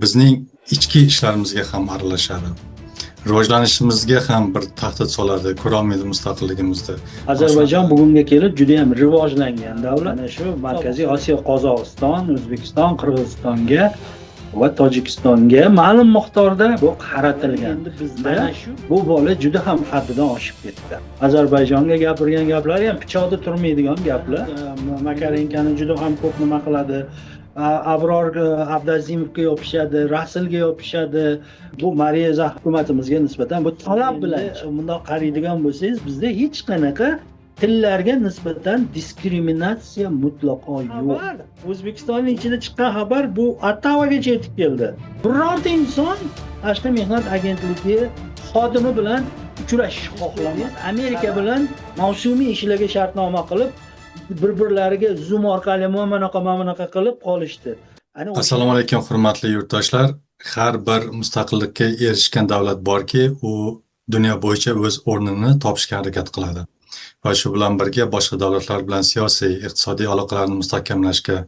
Bizning ichki ishlarimizga ham aralashadi. Rivojlanishimizga ham bir tahdid soladi, ko'rolmaydi mustaqilligimizni. Ozarbayjon bugunga kelib juda ham rivojlangan davlat. Mana shu Markaziy Osiyo Qozog'iston, O'zbekiston, Qirg'izistonga va Tojikistonga ma'lum miqdorda bu qaratilgan. Endi bizda bu bola juda ham haddidan oshib ketdi. Ozarbayjonga gapirgan gaplari ham pichoqda turmaydigan gaplar. Makarenkani juda ham ko'p nima qiladi. Abror Abduazimovga yopishadi, Rasulga yopishadi. Bu Mariya hukumatimizga nisbatan bu talab bilan bundoq qaraydigan bo'lsangiz, bizda hech qanaqa tillarga nisbatan diskriminatsiya mutlaqo yo'q. O'zbekistonning ichida chiqqan xabar bu Ottavagacha yetib keldi. Birorta inson Tashqi mehnat agentligi xodimi bilan uchrashishni xohlamaydi. Amerika bilan mavsumiy ishlarga shartnoma qilib, bir-birlariga Zoom orqali mana bunaqa, mana bunaqa qilib qolishdi. Ana Assalomu alaykum, hurmatli yurtdoshlar. Har bir mustaqillikka erishgan davlat borki, u dunyo bo'yicha o'z o'rnini topishga harakat qiladi. Va shu bilan birga boshqa davlatlar bilan siyosiy, iqtisodiy aloqalarni mustahkamlashga,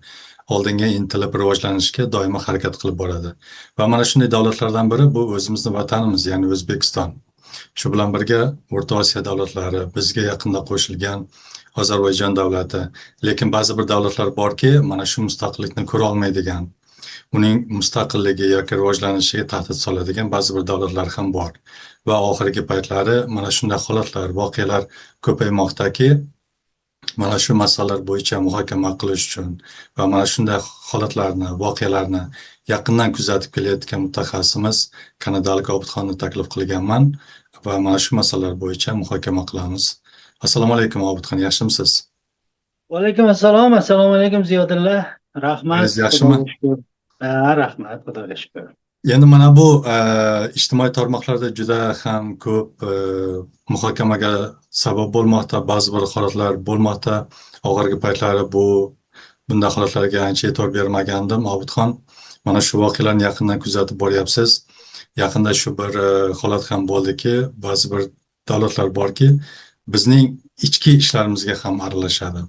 oldinga intilib rivojlanishga doimo harakat qilib boradi. Va mana shunday davlatlardan biri bu o'zimizni vatanimiz, ya'ni O'zbekiston. Shu bilan birga O'rta Osiyo davlatlari, bizga yaqinda qo'shilgan Ozarbayjon davlati. Lekin ba'zi bir davlatlar borki, mana shu mustaqillikni ko'ra olmaydigan, uning mustaqilligi yoki rivojlanishiga tahdid soladigan ba'zi bir davlatlar ham bor. Va oxirgi paytlari mana shunday holatlar, voqealar ko'paymoqdaki, mana shu masalalar bo'yicha muhokama qilish uchun va mana shunday holatlarni, voqealarni yaqindan kuzatib kelayotgan mutaxassisimiz kanadalik Obidxonni taklif qilganman va mana shu masalalar bo'yicha muhokama qilamiz. Assalomu alaykum, Obidxon, yaxshimisiz? Va alaykum assalom, assalomu alaykum, Ziyodilla. Rahmat. Halingiz yaxshimi? Xudoga shukur. Ha, rahmat, Xudoga shukur. Endi mana bu ijtimoiy tarmoqlarda juda ham ko'p muhokamaga sabab bo'lmoqda, ba'zi bir holatlar bo'lmoqda. Oxirgi paytlari bunday holatlarga ancha e'tibor bermagandim, Obidxon. Mana shu voqealarni yaqindan kuzatib boryapsiz. Yaqinda shu bir holat ham bo'ldiki, ba'zi bir davlatlar borki, bizning ichki ishlarimizga ham aralashadi.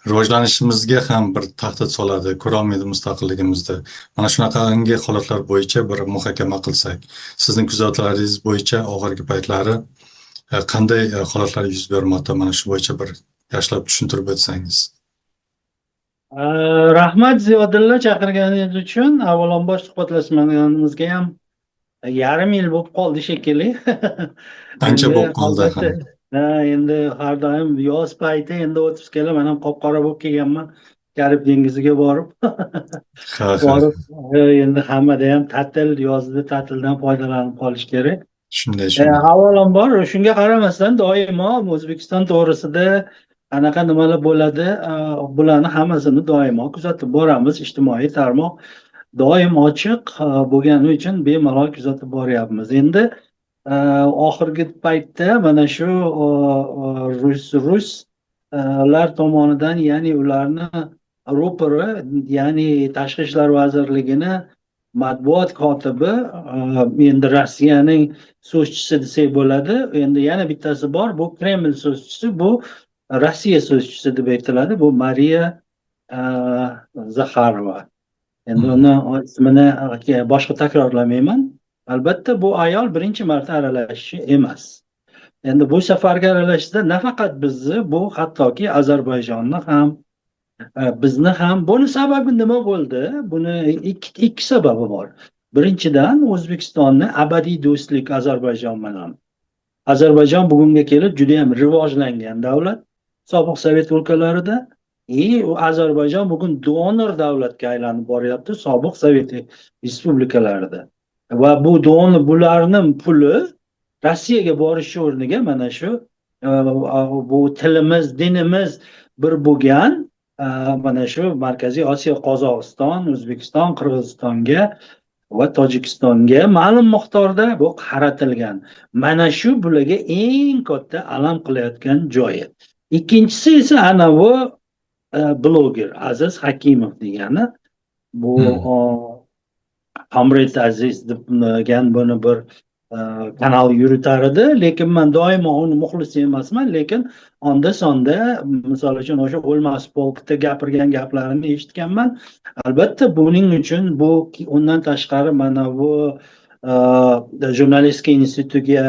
Rivojlanishimizga ham bir tahdid soladi, ko'rolmaydi mustaqilligimizni. Mana shunaqangi holatlar bo'yicha bir muhokama qilsak, sizning kuzatuvlaringiz bo'yicha oxirgi paytlari qanday holatlar yuz bermoqda, mana shu bo'yicha bir yaxshilab tushuntirib o'tsangiz. Rahmat, Ziyodilla, chaqirganingiz uchun. Avvalambor, suhbatlashganimizga ham yarim yil bo'lib qoldi shekilli. Ancha Endi bo'lib qoldi. Albatta, ha, endi har doim yoz payti, endi o'tib kelib, man ham qop qora bo'lib kelganman. Karib dengiziga borib. Ha, ha. Borib, endi hammada ham ta'til, yozda ta'tildan foydalanib qolish kerak. Shunday, shunday. Avvalambor, shunga qaramasdan doimo O'zbekiston to'g'risida qanaqa nimalar bo'ladi, bularni hammasini doimo kuzatib boramiz. Ijtimoiy tarmoq doim ochiq bo'lgani uchun bemalol kuzatib boryapmiz. Endi oxirgi paytda mana shu ruslar tomonidan, ya'ni ularni rupori, ya'ni Tashqi ishlar vazirligini matbuot kotibi, endi Rossiyaning so'zchisi desak bo'ladi. Endi yana bittasi bor, bu Kreml so'zchisi, bu Rossiya so'zchisi deb aytiladi. Bu Mariya Zaxarova. Endi uni ismini boshqa takrorlamayman. Albatta, bu ayol birinchi marta aralashishi emas. Endi bu safargi aralashishda nafaqat bizni, bu hattoki Ozarbayjonni ham, bizni ham. Buni sababi nima bo'ldi? Buni ikki sababi bor. Birinchidan, O'zbekistonni abadiy do'stlik Ozarbayjon bilan. Ozarbayjon bugunga kelib juda ham rivojlangan davlat sobiq sovet o'lkalarida и Ozarbayjon bugun donor davlatga aylanib boryapti sobiq sovet respublikalarida. Va bu donor, bularni puli Rossiyaga borishi o'rniga mana shu bu tilimiz, dinimiz bir bo'lgan mana shu Markaziy Osiyo Qozog'iston, O'zbekiston, Qirg'izistonga va Tojikistonga ma'lum miqdorda bu qaratilgan. Mana shu bularga eng katta alam qilayotgan joyi. Ikkinchisi esa anavi bloger Aziz Hakimov degani bu Comrade Aziz degan buni bir Kanal yuritar edi, lekin man doimo uni muxlisi emasman, lekin onda sonda, misol uchun, o'sha O'lmas polkda gapirgan gaplarini eshitganman. Albatta, buning uchun bu, undan tashqari, mana bu jurnalistika institutiga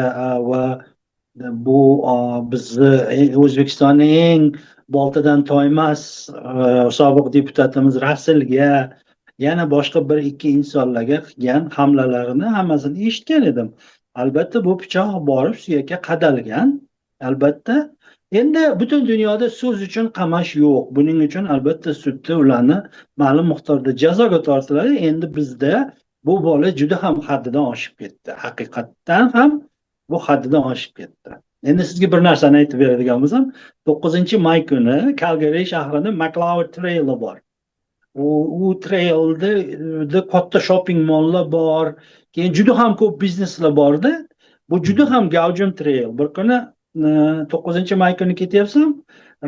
va bu bizni O'zbekistonning eng boltadan toymas sobiq deputatimiz Rasulga, yana boshqa bir ikki insonlarga qilgan hamlalarini hammasini eshitgan edim. Albatta, bu pichoq borib suyakka qadalgan. Albatta, endi butun dunyoda so'z uchun qamash yo'q. Buning uchun, albatta, sudda ularni ma'lum miqdorda jazoga tortiladi. Endi bizda bu bola juda ham haddidan oshib ketdi, haqiqatdan ham bu haddidan oshib ketdi. Endi sizga bir narsani aytib beradigan bo'lsam, 9-may kuni Kalgari shahrini Macleod Traili bor. U trailda katta shopping malllar bor, keyin juda ham ko'p bizneslar borda. Bu juda ham gavjum trail. Bir kuni, 9-may kuni ketyapsam,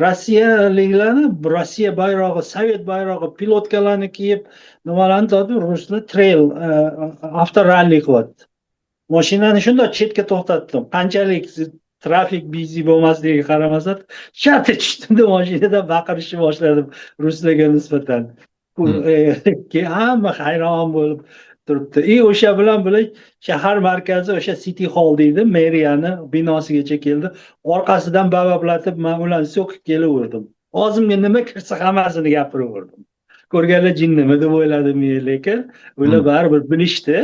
rossiyaliklarni Rossiya bayrog'i, sovet bayrog'i, pilotkalarni kiyib, nimalarni tortib, ruslar trail avtoralli qilyapti. Mashinani shundoq chetga to'xtatdim. Qanchalik trafik busy bo'lmasligiga qaramasdan, shartta tushdimda, mashinadan baqirishni boshladim ruslarga nisbatan. Keyin hamma hayron bo'lib turibdi. И o'sha bilan bular shahar markazi, o'sha City Hall deydi, meriyani binosigacha keldi. Orqasidan babablatib, man ularni so'kib kelaverdim. Og'zimga nima kirsa, hammasini gapiraverdim. Ko'rganlar jinnimi deb o'yladi men, lekin ular baribir bilishdi.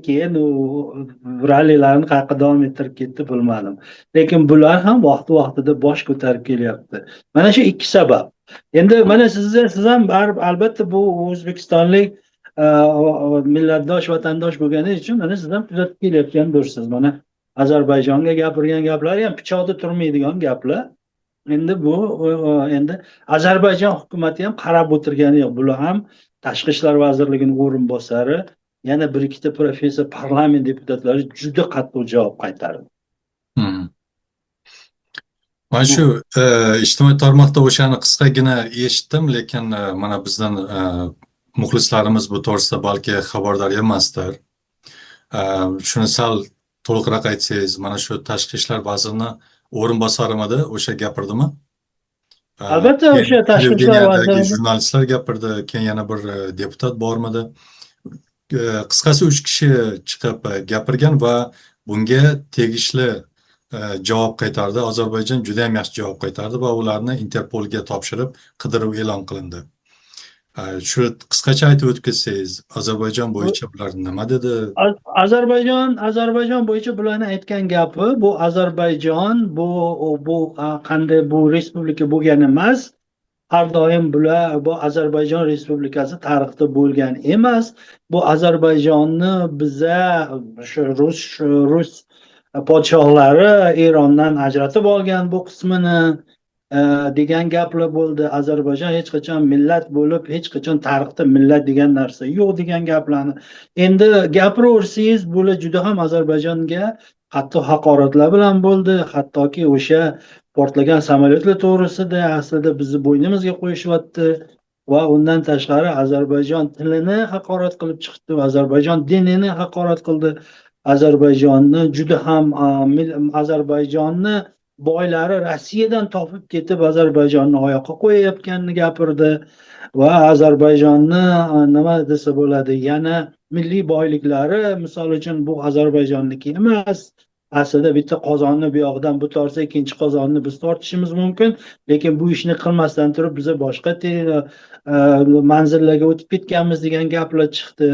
Keyin u rallilarni qayerqa davom ettirib ketdi, bilmadim. Lekin bular ham vaqti vaqtida bosh ko'tarib kelyapti. Mana shu ikki sabab. Endi mana sizni, siz ham baribir, albatta, bu o'zbekistonlik millatdosh, vatandosh bo'lganingiz uchun, mana siz ham kuzatib kelayotgandirsiz. Mana Ozarbayjonga gapirgan gaplari ham pichoqda turmaydigan gaplar. Endi bu endi Ozarbayjon hukumati ham qarab o'tirgani yo'q. Bular ham Tashqi ishlar vazirligini o'rinbosari, yana bir ikkita professor, parlament deputatlari juda qattiq javob qaytardi. Mana shu ijtimoiy tarmoqda o'shani qisqagina eshitdim, lekin mana bizdan muxlislarimiz bu to'g'risida balki xabardor emasdir. Shuni sal to'liqroq aytsangiz, mana shu tashqi ishlar vazirini o'rinbosarimidi, o'sha gapirdimi? Albatta, Keyin o'sha tashqi ishlar televideniyadagi vaziri. jurnalistlar gapirdi, keyin yana bir deputat bormidi? Qisqasi, uch kishi chiqib gapirgan va bunga tegishli javob qaytardi. Ozarbayjon juda ham yaxshi javob qaytardi va ularni Interpolga topshirib, qidiruv e'lon qilindi. Shu qisqacha aytib o'tib ketsangiz, Ozarbayjon bo'yicha bular nima dedi? Ozarbayjon bo'yicha bularni aytgan gapi, bu Ozarbayjon bu qanday bu respublika bo'lgan emas. Har doim bular bu Ozarbayjon respublikasi tarixda bo'lgan emas. Bu Ozarbayjonni biza shu rus podshohlari Erondan ajratib olgan bu qismini degan gaplar bo'ldi. Ozarbayjon hech qachon millat bo'lib, hech qachon tarixda millat degan narsa yo'q degan gaplarni. Endi gapiraversangiz, bular juda ham Ozarbayjonga qattiq haqoratlar bilan bo'ldi. Hattoki o'sha portlagan samolyotlar to'g'risida aslida bizni bo'ynimizga qo'yishyapti va undan tashqari Ozarbayjon tilini haqorat qilib chiqdi, Ozarbayjon dinini haqorat qildi. Ozarbayjonni juda ham Ozarbayjonni boylari Rossiyadan topib ketib Ozarbayjonni oyoqqa qo'yayotganini gapirdi va Ozarbayjonni, nima desa bo'ladi, yana milliy boyliklari, misol uchun, bu Ozarbayjonniki emas. Aslida bitta qozonni bu yog'idan bu tortsa, ikkinchi qozonni biz tortishimiz mumkin, lekin bu ishni qilmasdan turib biza boshqa manzillarga o'tib ketganmiz degan gaplar chiqdi.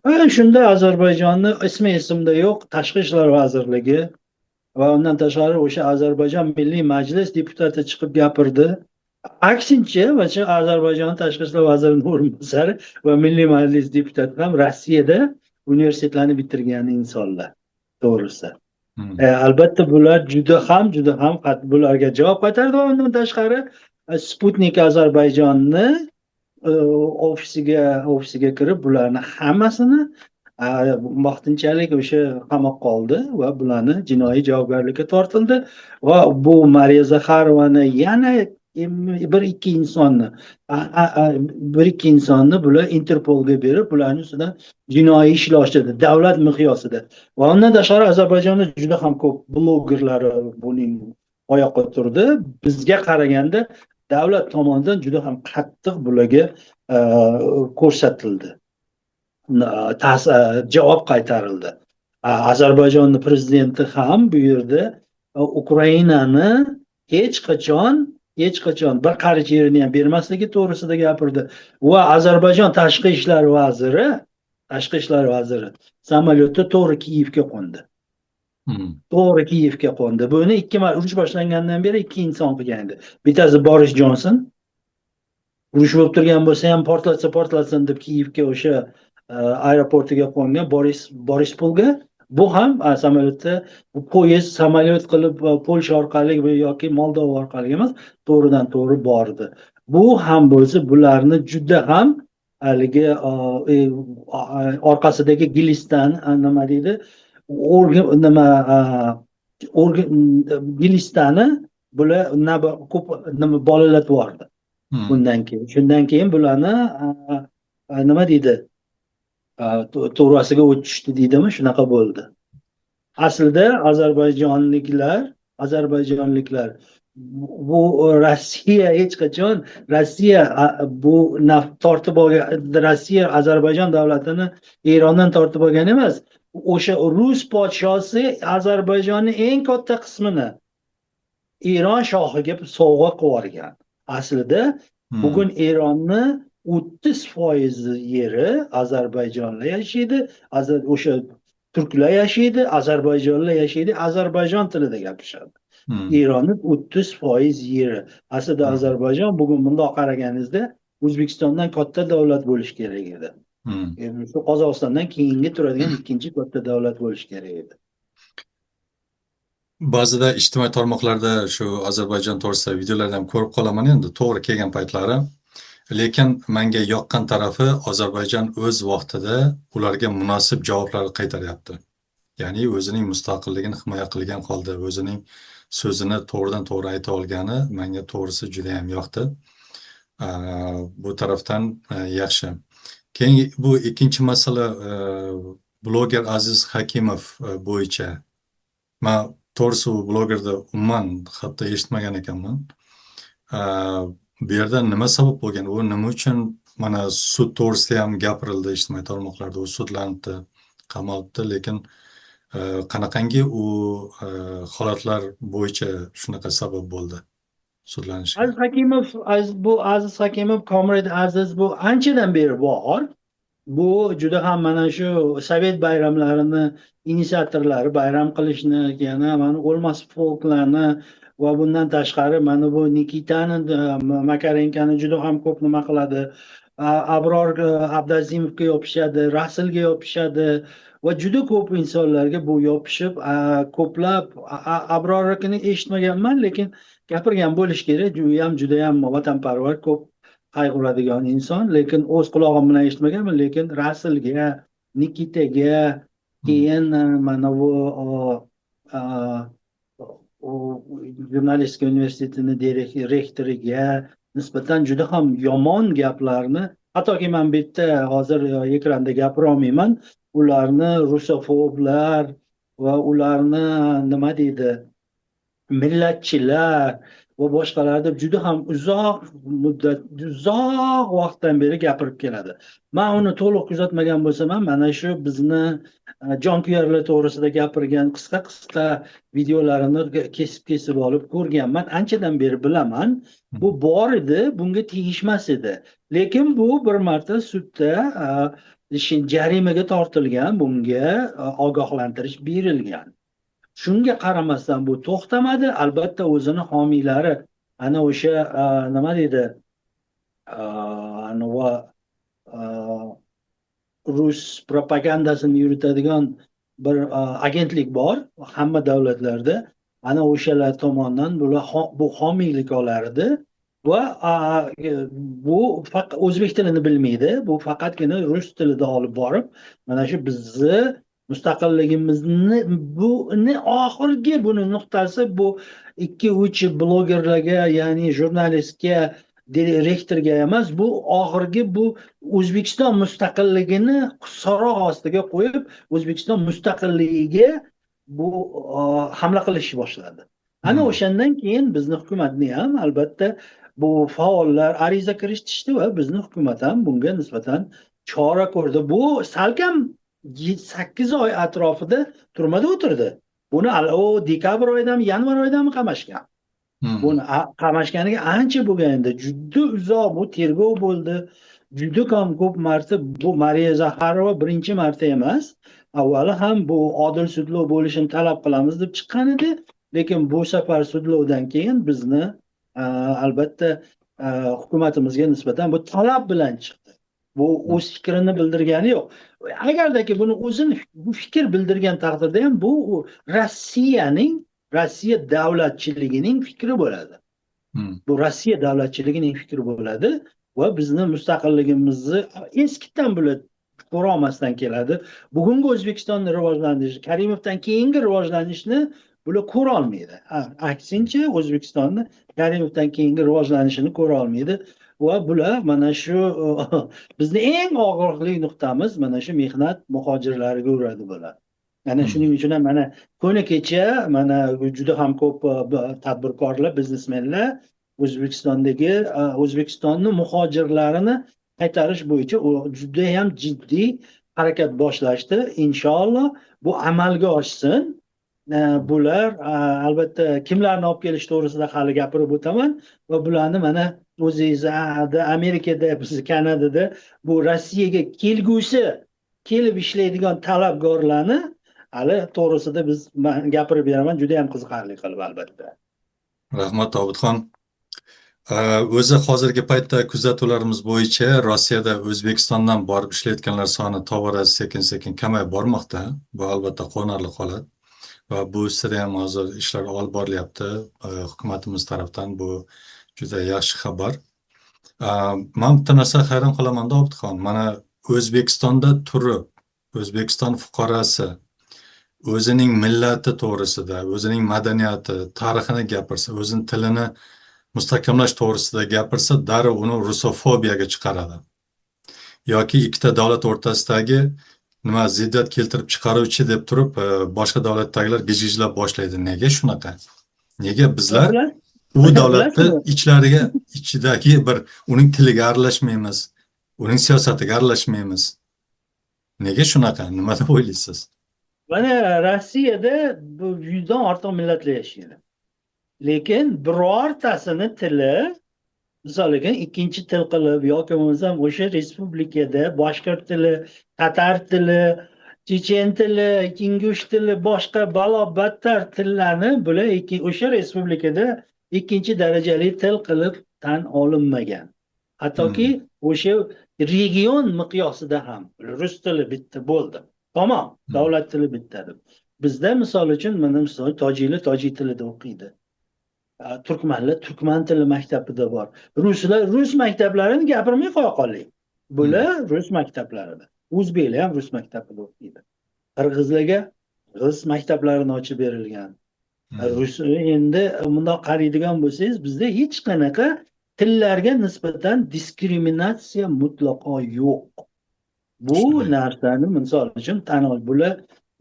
Va shunda Ozarbayjonni, ismi esimda yo'q, Tashqi ishlar vazirligi va undan tashqari o'sha Ozarbayjon Milliy Majlis deputati chiqib gapirdi. Aksincha, o'sha Ozarbayjon tashqi ishlar vazirining o'rinbosari va Milliy Majlis deputati ham Rossiyada universitetlarni bitirgan insonlar, to'g'risi. Albatta, bular juda ham bularga javob qaytardi va undan tashqari Sputnik Ozarbayjonni ofisiga kirib, bularni hammasini vaqtinchalik o'sha qamoqqa oldi va bularni jinoiy javobgarlikka tortildi va bu Mariya Zaxarovani yana Bir ikki insonni, bir ikki insonni bular Interpolga berib, bularni ustidan jinoiy ishlar ochadi davlat miqyosida. Va undan tashqari, Ozarbayjonda juda ham ko'p blogerlar buning oyoqqa turdi. Bizga qaraganda davlat tomonidan juda ham qattiq bularga ko'rsatildi, javob qaytarildi. Ozarbayjonni prezidenti ham bu yerda Ukrainani hech qachon bir qarich yerini ham bermasligi to'g'risida gapirdi va Ozarbayjon tashqi ishlar vaziri samolyotda to'g'ri Kiyevga qo'ndi. To'g'ri Kiyevga qo'ndi. Buni ikki marta, urush boshlangandan beri ikki inson qilgan edi. Bittasi Boris Jonson, urush bo'lib turgan bo'lsa ham, portlatsa portlatsin deb Kiyevga, o'sha aeroportiga qo'ngan Borispolga. Bu ham samolyotda, poyezd, samolyot qilib, Polsha orqali yoki Moldova orqali emas, to'g'ridan to'g'ri bordi. Bu ham bo'lsa, bularni juda ham haligi orqasidagi Gilistan, nima deydi, nima, Gilistani bular ko'p nima bolalatib yubordi. Bundan keyin, shundan keyin bularni, nima deydi, to'g'risiga o'tishdi deydimi, shunaqa bo'ldi. Aslida ozarbayjonliklar bu Rossiya hech qachon, Rossiya bu naf tortib olgan, Rossiya Ozarbayjon davlatini Erondan tortib olgan emas. O'sha rus podshosi Ozarbayjonni eng katta qismini Eron shohiga sovg'a qilib yuborgan aslida. Bugun Eronni 30% yeri ozarbayjonlar yashaydi, o'sha turklar yashaydi, ozarbayjonlar yashaydi, Ozarbayjon tilida gapirishadi. Eronni 30% yeri aslida. Ozarbayjon bugun bundoq qaraganingizda O'zbekistondan katta davlat bo'lishi kerak edi. Shu Qozog'istondan keyingi turadigan ikkinchi katta davlat bo'lishi kerak edi. Ba'zida ijtimoiy tarmoqlarda shu Ozarbayjon to'g'risida videolarni ham ko'rib qolaman endi to'g'ri kelgan paytlari. Lekin menga yoqqan tarafi, Ozarbayjon o'z vaqtida ularga munosib javoblar qaytaryapti. Ya'ni o'zining mustaqilligini himoya qilgan holda o'zining so'zini to'g'ridan to'g'ri ayta olgani menga to'g'risi juda ham yoqdi. Bu tarafdan yaxshi. Keyin bu ikkinchi masala, bloger Aziz Hakimov bo'yicha. Man to'g'risi u blogerni umuman hatto eshitmagan ekanman. Bu yerda nima sabab bo'lgan? U nima uchun, mana, sud to'g'risida ham gapirildi ijtimoiy tarmoqlarda, u sudlanibdi, qamalibdi, lekin qanaqangi u holatlar bo'yicha shunaqa sabab bo'ldi sudlanishiga? Aziz Hakimov, bu Aziz Hakimov, Comrade Aziz, bu anchadan beri bor. Bu juda ham mana shu sovet bayramlarini initsiatorlari, bayram qilishni, yana mana o'lmas folklarni va bundan tashqari mana bu Nikitani, Makarenkoni juda ham ko'p nima qiladi. Abror Abduazimovga yopishadi, Rasulga yopishadi va juda ko'p insonlarga bu yopishib, ko'plab Abrornikini eshitmaganman, lekin gapirgan bo'lishi kerak. U ham judayam vatanparvar, ko'p qayg'uradigan inson, lekin o'z qulog'im bilan eshitmaganman. Lekin Rasulga, Nikitaga, keyin mana bu jurnalistika universitetini rektoriga nisbatan juda ham yomon gaplarni, hattoki man bu yerda hozir ekranda gapira olmayman, ularni rusofoblar va ularni, nima deydi, millatchilar va boshqalar deb juda ham uzoq muddat, uzoq vaqtdan beri gapirib keladi. Man uni to'liq kuzatmagan bo'lsam ham, mana shu bizni jonkuyarlar to'g'risida gapirgan qisqa qisqa videolarini kesib kesib olib ko'rganman. Anchadan beri bilaman, bu bor edi, bunga tegishmas edi. Lekin bu bir marta sudda jarimaga tortilgan, bunga ogohlantirish berilgan. Shunga qaramasdan bu to'xtamadi. Albatta, o'zini homiylari, ana o'sha, nima deydi, anavi rus propagandasini yuritadigan bir agentlik bor hamma davlatlarda, ana o'shalar tomonidan bular bu homiylik olar edi va bu faqat o'zbek tilini bilmaydi, bu faqatgina rus tilida olib borib, mana shu bizni Mustaqilligimizni buni oxirgi buni nuqtasi bu 2-3 blogerlarga, ya'ni jurnalistga, rektorga emas, bu oxirgi bu O'zbekiston mustaqilligini so'roq ostiga qo'yib, O'zbekiston mustaqilligiga bu hamla qilishni boshladi. Ana o'shandan keyin bizni hukumatni ham albatta bu faollar ariza kiritishdi va bizni hukumat ham bunga nisbatan chora ko'rdi. Bu salkam 8 oy atrofida turmada o'tirdi. Buni u dekabr oyidami, yanvar oyidami qamashgan. Buni qamashganiga ancha bo'lgan endi. Juda uzoq bu tergov bo'ldi. Juda ko'p marta bu Mariya Zaxarova birinchi marta emas. Avvali ham bu odil sudlov bo'lishini talab qilamiz deb chiqqan edi. Lekin bu safar sudlovdan keyin bizni albatta hukumatimizga nisbatan bu talab bilan chiqdi. Bu o'z fikrini bildirgani yo'q. Agardaki buni o'zini bu fikr bildirgan taqdirda ham bu Rossiya davlatchiligining fikri bo'ladi. Bu Rossiya davlatchiligining fikri bo'ladi va bizni mustaqilligimizni eskidan bular ko'ra olmasdan keladi. Bugungi O'zbekistonni rivojlanishi, Karimovdan keyingi rivojlanishni bular ko'ra olmaydi. Aksincha O'zbekistonni Karimovdan keyingi rivojlanishini ko'ra olmaydi va bular mana shu bizni eng og'riqli nuqtamiz mana shu mehnat muhojirlariga uradi bular. Mana shuning uchun ham mana kuni kecha mana juda ham ko'p tadbirkorlar, biznesmenlar O'zbekistondagi O'zbekistonni muhojirlarini qaytarish bo'yicha juda ham jiddiy harakat boshlashdi. Inshaalloh bu amalga oshsin. Bular albatta kimlarni olib kelish to'g'risida hali gapirib o'taman va bularni mana o'zingiz Amerikada, biz Kanadada bu Rossiyaga kelgusi kelib ishlaydigan talabgorlarni hali to'g'risida biz gapirib beraman, juda ham qiziqarli qilib albatta. Rahmat, Obidxon. O'zi hozirgi paytda kuzatuvlarimiz bo'yicha Rossiyada O'zbekistondan borib ishlayotganlar soni tobora sekin-sekin kamayib bormoqda. Bu albatta quvonarli holat. Va bu ustida ham hozir ishlar olib borilyapti. Hukumatimiz tarafdan bu juda yaxshi xabar. Man bitta narsaga hayron qolamanda, Obidxon. Mana O'zbekistonda turib, O'zbekiston fuqarosi o'zining millati to'g'risida, o'zining madaniyati, tarixini gapirsa, o'zining tilini mustahkamlash to'g'risida gapirsa, darrov uni rusofobiyaga chiqaradi. Yoki ikkita davlat o'rtasidagi nima ziddiyat keltirib chiqaruvchi deb turib, boshqa davlatdagilar gijgijlab boshlaydi. Nega shunaqa? Nega bizlar u davlatni ichlariga, ichidagi bir uning tiliga aralashmaymiz, uning siyosatiga aralashmaymiz? Nega shunaqa? Nima deb o'ylaysiz? Mana Rossiyada bu 100 dan ortiq millatlar yashaydi. Lekin birortasini tili, misol uchun, ikkinchi til qilib yoki bo'lmasam o'sha respublikada boshqir tili, tatar tili, chechen tili, ingush tili, boshqa balo battar tillarni bular o'sha respublikada ikkinchi darajali til qilib tan olinmagan. Hattoki o'sha region miqyosida ham rus tili bitta bo'ldi. Tamom, davlat tili bitta deb. Bizda misol uchun mana misol tojiklar tojik tilida o'qiydi. Turkmanlar turkman tili maktabida bor. Ruslar rus maktablarini gapirmay qo'ya qoling. Bular rus maktablarida. O'zbeklar ham rus maktabida o'qiydi. Qirg'izlarga qirg'iz maktablarini ochib berilgan. Rus endi bundoq qaraydigan bo'lsangiz, bizda hech qanaqa tillarga nisbatan diskriminatsiya mutlaqo yo'q. Bu narsani misol uchun tan ol.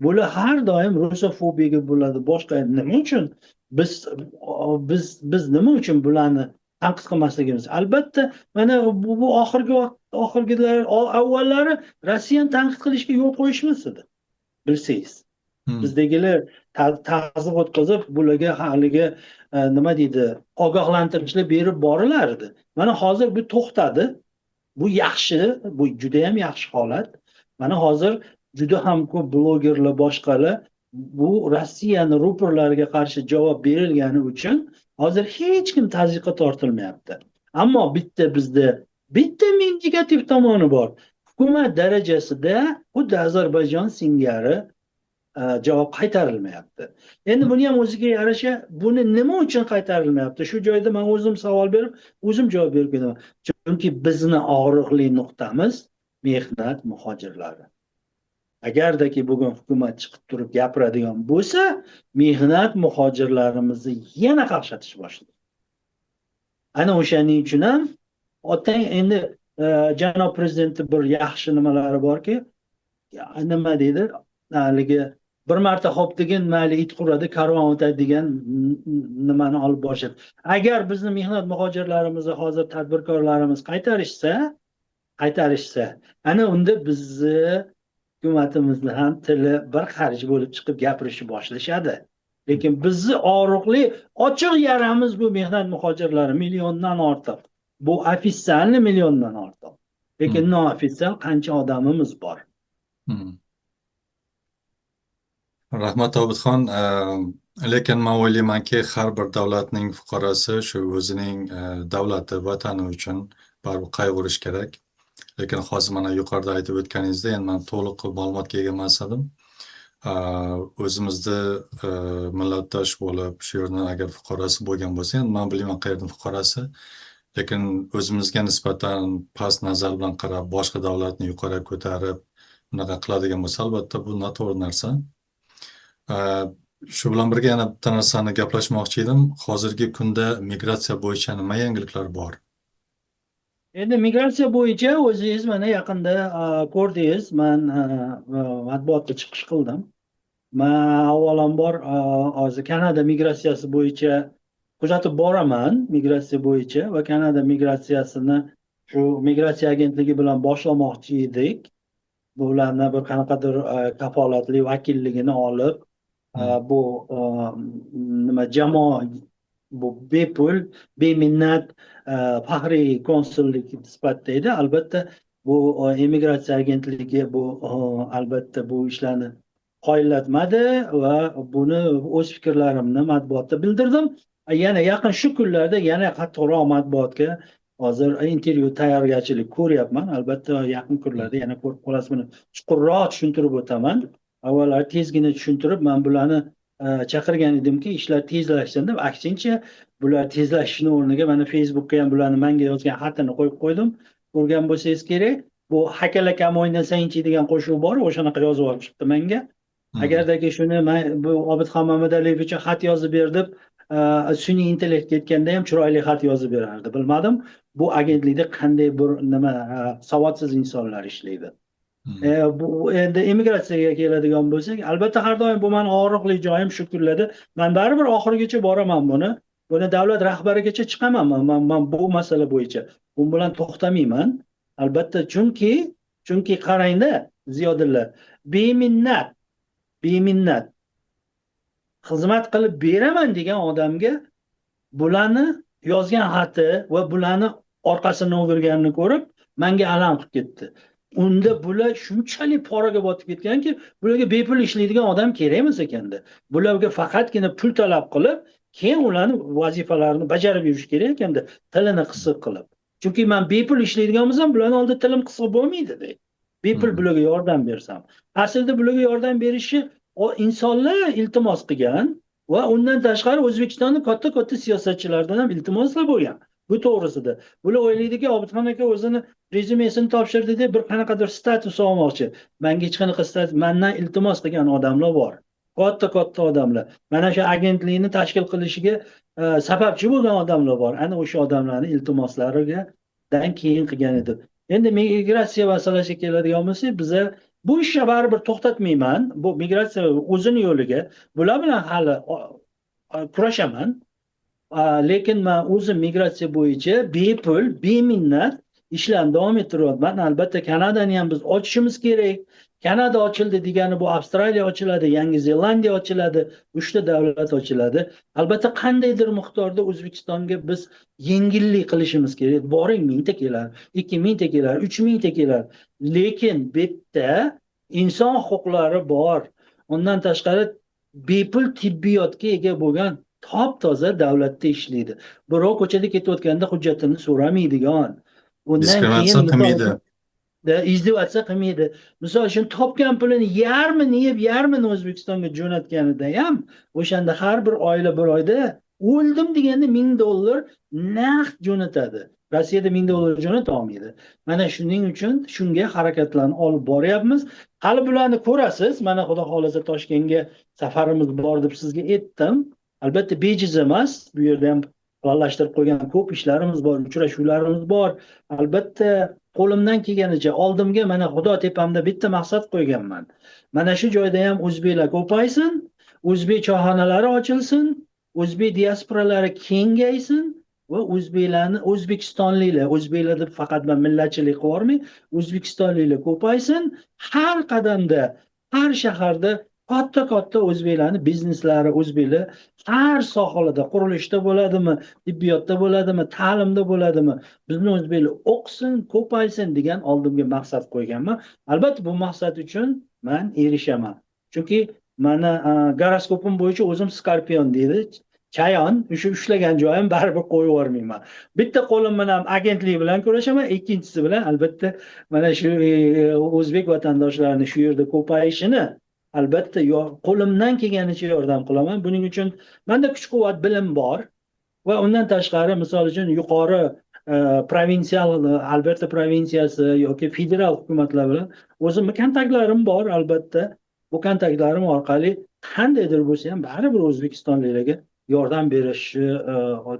Bular har doim rusofobiyaga bo'ladi. Boshqa nima uchun biz nima uchun bularni tanqid qilmasligimiz? Albatta, mana bu oxirgi vaqt, oxirgilar, avvallari Rossiyani tanqid qilishga yo'l qo'yishmas edi. Bilsangiz. Bizdagilar ta'ziq o'tkazib, bularga haligi nima deydi, ogohlantirishlar berib borilardi. Mana hozir bu to'xtadi. Bu yaxshi, bu juda ham yaxshi holat. Mana hozir juda ham ko'p blogerlar, boshqalar bu Rossiyani ruporlariga qarshi javob berilgani uchun hozir hech kim tazyiqqa tortilmayapti. Ammo bitta bizda bitta ming negativ tomoni bor. Hukumat darajasida xuddi Ozarbayjon singari javob qaytarilmayapti. Endi buni ham o'ziga yarasha, buni nima uchun qaytarilmayapti? Shu joyda men o'zim savol berib, o'zim javob berib ketaman. Chunki bizni og'riqli nuqtamiz mehnat muhojirlari. Agardaki bugun hukumat chiqib turib gapiradigan bo'lsa, mehnat muhojirlarimizni yana qaqshatish boshlaydi. Ana o'shaning uchun ham otang endi janob prezidentni bir yaxshi nimalari borki, nima deydi, haligi bir marta hop degin, mayli it quradi, karvon o'tadi degan nimani olib borishadi. Agar bizni mehnat muhojirlarimizni hozir tadbirkorlarimiz qaytarishsa, ana unda bizni hukumatimizni ham tili bir xarij bo'lib chiqib gapirishni boshlashadi. Lekin bizni og'riqli ochiq yaramiz bu mehnat muhojirlari milliondan ortiq. Bu ofitsialni milliondan ortiq. Lekin noofitsial qancha odamimiz bor. Rahmat, Obidxon. Lekin man o'ylaymanki, har bir davlatning fuqarosi shu o'zining davlati, vatani uchun baribir qayg'urish kerak. Lekin hozir mana yuqorida aytib o'tganingizda, endi man to'liq ma'lumotga ega emas edim. O'zimizni millatdosh bo'lib, shu yerni agar fuqarosi bo'lgan bo'lsa, endi man bilmayman qayerning fuqarosi, lekin o'zimizga nisbatan past nazar bilan qarab, boshqa davlatni yuqoriga ko'tarib, bunaqa qiladigan bo'lsa, albatta bu noto'g'ri narsa. Shu bilan birga yana bitta narsani gaplashmoqchi edim. Hozirgi kunda migratsiya bo'yicha nima yangiliklar bor? Endi migratsiya bo'yicha o'zingiz mana yaqinda ko'rdingiz, man matbuotda chiqish qildim. Man avvalambor hozir Kanada migratsiyasi bo'yicha kuzatib boraman, migratsiya bo'yicha va Kanada migratsiyasini shu migratsiya agentligi bilan boshlamoqchi edik. Bularni bir qanaqadir kafolatli vakilligini olib, bu nima jamoa, bu bepul, beminnat faxriy konsullik sifatida edi. Albatta bu emigratsiya agentligi bu albatta bu ishlarni qoyillatmadi va buni o'z fikrlarimni matbuotda bildirdim. Yana yaqin shu kunlarda yana qattiqroq matbuotga hozir intervyu tayyorgarchilik ko'ryapman. Albatta yaqin kunlarda yana ko'rib qolasiz, buni chuqurroq tushuntirib o'taman. Avvallari tezgina tushuntirib, man bularni chaqirgan edimki, ishlar tezlashsin deb, aksincha bular tezlashishni o'rniga mana Facebookga ham bularni manga yozgan xatini qo'yib qo'ydim. Ko'rgan bo'lsangiz kerak. Bu hakalakam o'ynasangchi degan qo'shiq bor, o'shanaqa yozib olib chiqdi menga. Agardaki shuni man bu Obidxon Mamadaliyev uchun xat yozib ber deb sun'iy intellekt ketganda ham chiroyli xat yozib berardi. Bilmadim, bu agentlikda qanday bir nima savodsiz insonlar ishlaydi. Bu endi emigratsiyaga keladigan bo'lsak, albatta har doim bu meni og'riqli joyim shu kunlarda. Men baribir oxirigacha boraman buni. Buni davlat rahbarigacha chiqaman man bu masala bo'yicha. Bu bilan to'xtamayman. Albatta, chunki qarangda, Ziyodilla, beminnat xizmat qilib beraman degan odamga bularni yozgan xati va bularni orqasini o'girganini ko'rib menga alam qilib ketdi. Unda bular shunchalik poraga botib ketganki, bularga bepul ishlaydigan odam kerak emas ekanda. Bularga faqatgina pul talab qilib, keyin ularni vazifalarini bajarib yurish kerak ekanda, tilini qisiq qilib. Chunki men bepul ishlaydigan bo'lsam, bularning oldida tilim qisiq bo'lmaydi-da. Bepul bularga yordam bersam. Aslida bularga yordam berishi o insonlar iltimos qilgan va undan tashqari O'zbekistonning katta-katta siyosatchilaridan ham iltimoslar bo'lgan. Bu to'g'risida. Bular o'ylaydiki, Obidxon aka o'zini rezyumesini topshirdi deb bir qanaqadir status olmoqchi. Menga hech qanaqa status, mendan iltimos qilgan odamlar bor. Katta-katta odamlar. Mana shu agentlikni tashkil qilishiga sababchi bo'lgan odamlar bor. Ana o'sha odamlarning iltimoslariga dan keyin qilgan edi. Endi migratsiya masalasiga keladigan bo'lsak, biza bu ishni baribir to'xtatmayman. Bu migratsiya o'zini yo'liga. Bular bilan hali kurashaman. Lekin men o'zim migratsiya bo'yicha bepul, beminnat ishlarni davom ettiryapman. Albatta Kanadani ham biz ochishimiz kerak. Kanada ochildi degani bu Avstraliya ochiladi, Yangi Zelandiya ochiladi, 3 ta davlat ochiladi. Albatta qandaydir miqdorda O'zbekistonga biz yengillik qilishimiz kerak. Boring, 1000 ta kelar, 2000 ta kelar, 3000 ta kelar. Lekin bu yerda inson huquqlari bor. Undan tashqari bepul tibbiyotga ega bo'lgan top-toza davlatda ishlaydi. Birov ko'chada ketayotganda hujjatini so'ramaydigan. Undan Diskriminatsiya keyin qilmaydi. Издеваться qilmaydi. Misol uchun topgan pulini yarmini yeb, yarmini O'zbekistonga jo'natganida ham o'shanda har bir oila bir oyda o'ldim deganda $1000 naqd jo'natadi. Rossiyada $1000 jo'nata olmaydi. Mana shuning uchun shunga harakatlarni olib boryapmiz. Hali bularni ko'rasiz. Mana xudo xohlasa Toshkentga safarimiz bor deb sizga aytdim. Albatta bejiz emas. Bu yerda ham planlashtirib qo'ygan ko'p ishlarimiz bor, uchrashuvlarimiz bor. Albatta qo'limdan kelganicha oldimga mana xudo tepamda bitta maqsad qo'yganman. Mana shu joyda ham o'zbeklar ko'paysin, o'zbek choyxonalari ochilsin, o'zbek diasporalari kengaysin va o'zbeklarni, o'zbekistonliklar, o'zbeklar deb faqat man millatchilik qilib yubormay, o'zbekistonliklar ko'paysin. Har qadamda, har shaharda katta-katta o'zbeklarni bizneslari, o'zbeklar har sohalarda, qurilishda bo'ladimi, tibbiyotda bo'ladimi, ta'limda bo'ladimi, bizni o'zbeklar o'qisin, ko'paysin degan oldimga maqsad qo'yganman. Albatta bu maqsad uchun man erishaman. Chunki mana goroskopim bo'yicha o'zim Skorpion deydi. Chayon, o'sha ushlagan joyim baribir qo'yib yubormayman. Bitta qo'lim bilan agentlik bilan kurashaman, ikkinchisi bilan albatta mana shu o'zbek vatandoshlarini shu yerda ko'payishini albatta qo'limdan kelganicha yordam qilaman. Buning uchun menda kuch-quvvat, bilim bor va undan tashqari misol uchun yuqori provinsiyal Alberta provinsiyasi yoki federal hukumatlar bilan o'zimni kontaktlarim bor albatta. Bu kontaktlarim orqali qandaydir bo'lsa ham baribir o'zbekistonliklarga yordam berishni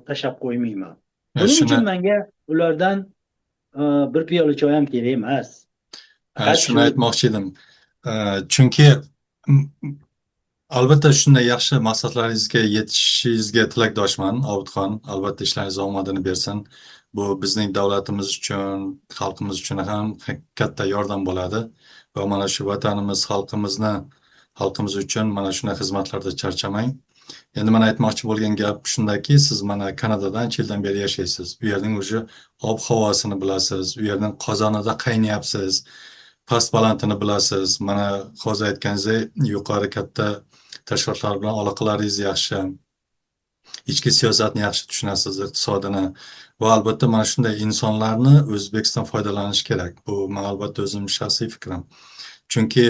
tashlab qo'ymayman. Buning uchun menga ulardan bir piyola choy ham kerak emas. Shuni aytmoqchi edim. Chunki albatta shunday yaxshi maqsadlaringizga yetishishingizga tilakdoshman, Obidxon. Albatta ishlaringiz omadini bersin. Bu bizning davlatimiz uchun, xalqimiz uchun ham katta yordam bo'ladi. Va mana shu vatanimiz, xalqimizni, xalqimiz uchun mana shunday xizmatlarda charchamang. Endi mana aytmoqchi bo'lgan gap shundaki, siz mana Kanadada ancha yildan beri yashaysiz. U yerning уже ob-havosini bilasiz, u yerning qozonida qaynayapsiz, past balandini bilasiz. Mana hozir aytganingizdek, yuqori katta tashkilotlar bilan aloqalaringiz yaxshi. Ichki siyosatni yaxshi tushunasiz, iqtisodini va albatta mana shunday insonlarni O'zbekiston foydalanishi kerak. Bu men albatta o'zimning shaxsiy fikrim. Chunki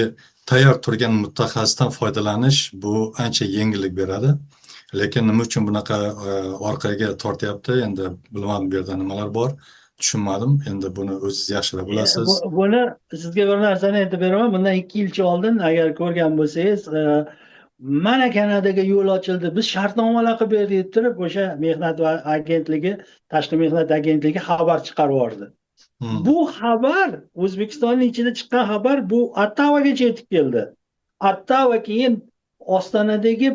tayyor turgan mutaxassisdan foydalanish bu ancha yengillik beradi. Lekin nima uchun bunaqa orqaga tortyapti, endi bilmadim, bu yerda nimalar bor, tushunmadim. Endi buni o'zingiz yaxshiroq bilasiz. Buni sizga bir narsani aytib beraman. Bundan 2 yilcha oldin agar ko'rgan bo'lsangiz, mana Kanadaga yo'l ochildi, biz shartnomalar qilib berdik deb turib, o'sha mehnat agentligi, tashqi mehnat agentligi xabar chiqarib yubordi. Bu xabar O'zbekistonning ichida chiqqan xabar, bu Ottavagacha yetib keldi. Ottava keyin Ostonadagi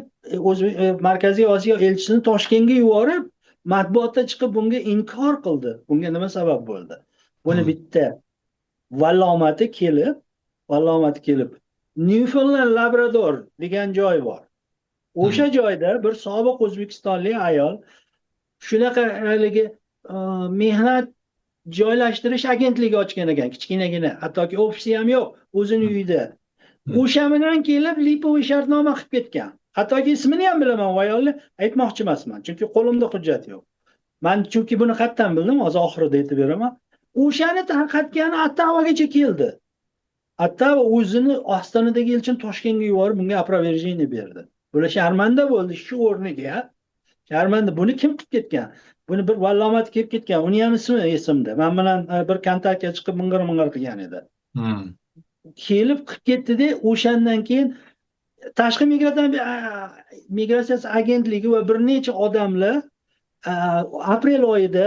Markaziy Osiyo elchisini Toshkentga yuborib, matbuotda chiqib bunga inkor qildi. Bunga nima sabab bo'ldi? Buni bitta vallomati kelib, Newfoundland Labrador degan joy bor. O'sha joyda bir sobiq o'zbekistonlik ayol shunaqa haligi mehnat joylashtirish agentligi ochgan ekan, kichkinagina, hattoki ofisi ham yo'q, o'zini uyida. O'sha bilan kelib липовый shartnoma qilib ketgan. Hattoki ismini ham bilaman, u ayolni aytmoqchi emasman, chunki qo'limda hujjat yo'q. Men chunki buni qayerdan bildim, hozir oxirida aytib beraman. O'shani tarqatgani Ottavagacha keldi. Ottava o'zini Ostonadagi elchini Toshkentga yuborib, bunga опровержение berdi. Bular sharmanda bo'ldi shu o'rniga. Sharmanda, buni kim qilib ketgan? Buni bir vallomat kelib ketgan. Uni ham ismi esimda. Men bilan bir kontaktga chiqib ming'ir-ming'ir qilgan edi. Kelib qilib ketdi-da, o'shandan keyin tashqi migratsiyasi agentligi va bir necha odamlar aprel oyida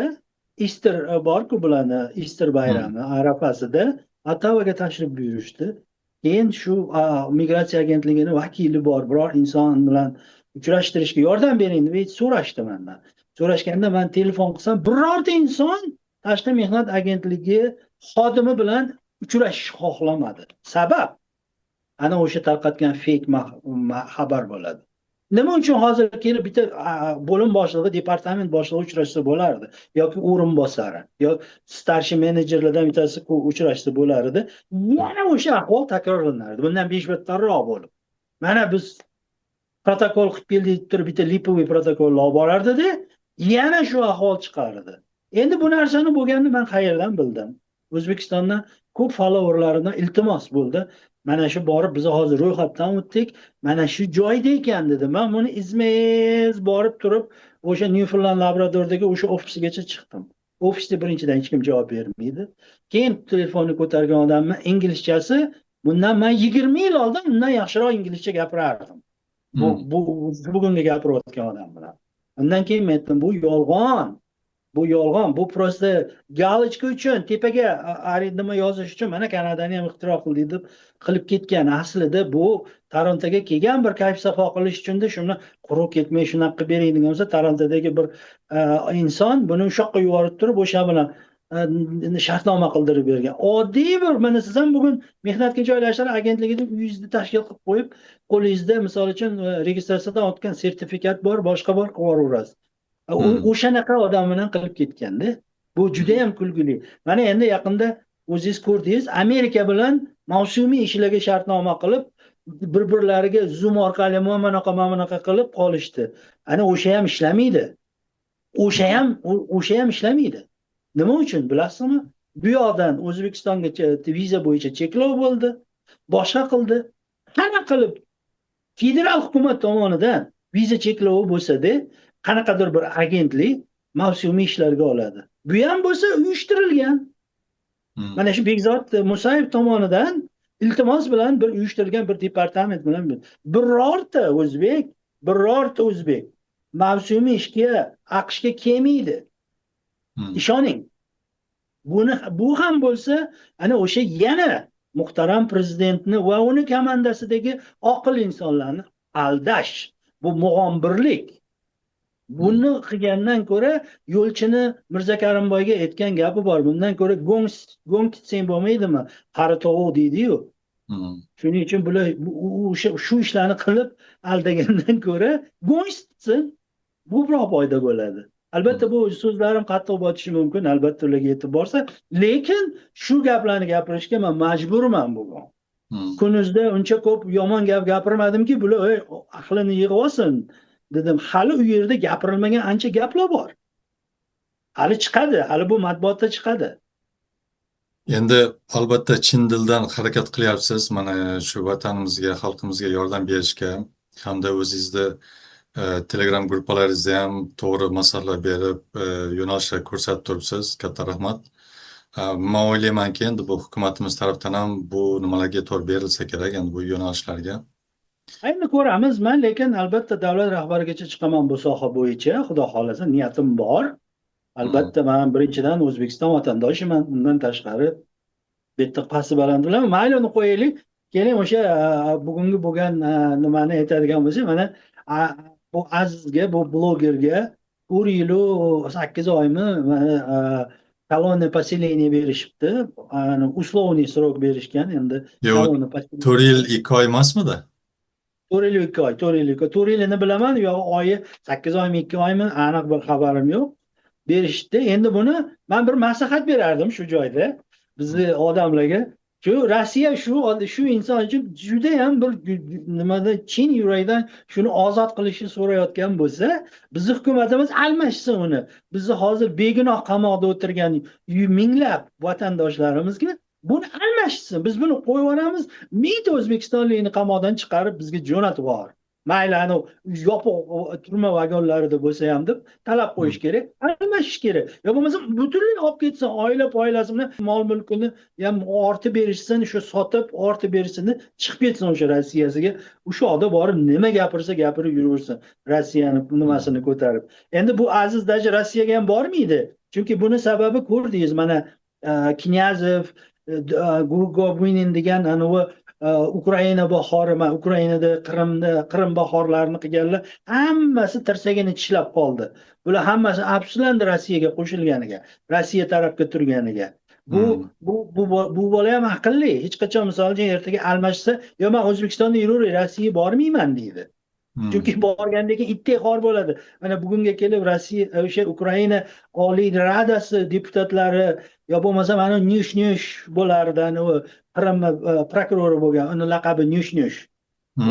Easter bor-ku bularni, Easter bayrami arafasida Ottavaga tashrif buyurishdi. Keyin shu migratsiya agentligini vakili bor, biror inson bilan uchrashtirishga yordam bering deb so'rashdi mendan. So'rashganda men telefon qilsam, birorta inson tashqi mehnat agentligi xodimi bilan uchrashishni xohlamadi. Sabab ana o'sha tarqatgan fake xabar bo'ladi. Nima uchun hozir kelib bitta bo'lim boshlig'i, departament boshlig'i uchrashsa bo'lardi yoki o'rinbosari yoki старший menejerlardan bittasi uchrashsa bo'lar edi. Yana o'sha ahvol takrorlanardi. Bundan 5 battarroq bo'lib. Mana biz protokol qilib keldik deb turib bitta липовый protokol olib borardi-da, yana shu ahvol chiqardi. Endi bu narsani bo'lganini men qayerdan bildim? O'zbekistondan ko'p followerlarimdan iltimos bo'ldi. Mana shu borib biz hozir ro'yxatdan o'tdik. Mana shu joyda ekan dedi. Men buni izma-iz borib turib o'sha Newfoundland Labradordagi o'sha ofisigacha chiqdim. Ofisda birinchidan hech kim javob bermaydi. Keyin telefonni ko'targan odamni inglizchasi, bundan man 20 yil oldin undan yaxshiroq inglizcha gapirardim. Bu bugungi gapirayotgan odam bilan. Undan keyin men aytdim, bu yolg'on. Bu yolg'on, bu просто галочка uchun, tepaga nima yozish uchun, mana Kanadani ham ixtiro qildik deb qilib ketgan. Aslida bu Torontoga kelgan bir kayf safo qilish uchun-da, shuni quruq ketmay shunaqa qilib bering degan bo'lsa, Torontodagi bir inson buni o'sha yoqqa yuborib turib, o'sha bilan shartnoma qildirib bergan. Oddiy bir, mana siz ham bugun mehnatga joylashtirish agentligida uyingizni tashkil qilib qo'yib, qo'lingizda misol uchun registratsiyadan o'tgan sertifikat bor, boshqa bor, qilib yuboraverasiz. O'shanaqa odam bilan qilib ketganda, bu juda ham kulgili. Mana endi yaqinda o'zingiz ko'rdingiz, Amerika bilan mavsumiy ishlarga shartnoma qilib, bir-birlariga Zoom orqali mana bunaqa qilib qolishdi. Ana o'sha ham ishlamaydi. O'sha ham ishlamaydi. Nima uchun bilasizmi? Bu yoqdan O'zbekistonga viza bo'yicha cheklov bo'ldi, boshqa qildi. Qanaqa qilib federal hukumat tomonidan viza cheklovi bo'lsa-da, qanaqadir bir agentlik mavsumiy ishlarga oladi. Bu ham bo'lsa uyushtirilgan. Mana shu Bekzod Musayev tomonidan iltimos bilan bir uyushtirilgan bir departament bilan birorta o'zbek mavsumiy ishga AQShga kelmaydi. Ishoning. Bu ham bo'lsa, ana o'sha yana muhtaram prezidentni va uni komandasidagi oqil insonlarni aldash, bu mug'ombirlik. Buni qilgandan ko'ra yo'lchini Mirza Karimboyga aytgan gapi bor. Bundan ko'ra go'ng kitsang bo'lmaydimi? Qari tovuq deydi-yu. Shuning uchun bular shu ishlarni qilib aldagandan ko'ra go'ng sitsin, ko'proq foyda bo'ladi. Albatta bu so'zlarim qattiq botishi mumkin, albatta ularga yetib borsa, lekin shu gaplarni gapirishga men majburman bugun. Kunuzda uncha ko'p yomon gap gapirmadimki, bular aqlini yig'ib olsin dedim. Hali u yerda gapirilmagan ancha gaplar bor. Hali chiqadi, hali bu matbuotda chiqadi. Endi albatta chin dildan harakat qilyapsiz mana shu vatanimizga, xalqimizga yordam berishga hamda o'zingizni Telegram gruppalaringizda ham to'g'ri maslahatlar berib, yo'nalishlar ko'rsatib turibsiz. Katta rahmat. Men o'ylaymanki, endi bu hukumatimiz tarafdan ham bu nimalarga e'tibor berilsa kerak, endi bu yo'nalishlarga. Endi ko'ramiz, men lekin albatta davlat rahbarigacha chiqaman bu soha bo'yicha, xudo xohlasa niyatim bor. Albatta men birinchidan O'zbekiston vatandoshiman, undan tashqari bu yerda pasti baland bilan mayli uni qo'yaylik. Keling o'sha bugungi bo'lgan nimani aytadigan bo'lsak, mana bu Azizga, bu blogerga 4 yil 8 oymi mana koloniya поселение berishibdi. Условный срок berishgan endi. Yo'q, 4 yil 2 oy emasmidi? 4 yil 2 oy, 4 yil 2 oy. 4 yilini bilaman, yo'q oyi 8 oymi 2 oymi aniq bir xabarim yo'q. Berishdi. Endi buni men bir maslahat berardim shu joyda bizni odamlarga. Shu Rossiya shu inson uchun juda ham bir nimada chin yurakdan shuni ozod qilishni so'rayotgan bo'lsa, bizni hukumatimiz almashsin uni. Bizni hozir begunoh qamoqda o'tirgan minglab vatandoshlarimizga buni almashsin. Biz buni qo'yib yuboramiz, mingta o'zbekistonlikni qamoqdan chiqarib bizga jo'natib yubor. Mayli, ana yopiq turma vagonlarida bo'lsa ham deb talab qo'yish kerak, almashish kerak. Yo bo'lmasa butunlay olib ketsin, oila poylasi bilan mol mulkini ham ortib berishsin, shu sotib ortib berishsin, chiqib ketsin o'sha Rossiyasiga. O'sha yoqda borib nima gapirsa gapirib yuraversin, Rossiyani nimasini ko'tarib. Endi bu Aziz даже Rossiyaga ham bormaydi. Chunki buni sababi ko'rdingiz, mana Knyazev, Gurgobinin degan anavi Ukraina bahori, mana Ukrainada, Qrimda, Qrim bahorlarini qilganlar hammasi tirsagini tishlab qoldi. Bular hammasi afsuslandi Rossiyaga qo'shilganiga, Rossiya tarafga turganiga. Bu bola ham aqlli. Hech qachon misol uchun ertaga almashsa, yo men O'zbekistonda yuraveray, Rossiyaga bormayman deydi. Chunki borgandan keyin itdek xor bo'ladi. Mana bugunga kelib Rossiya, o'sha Ukraina Oliy Radasi deputatlari yo bo'lmasa mana Nyush-Nyush bo'lardi, ana u Qrim prokurori bo'lgan, uni laqabi Nyush-Nyush.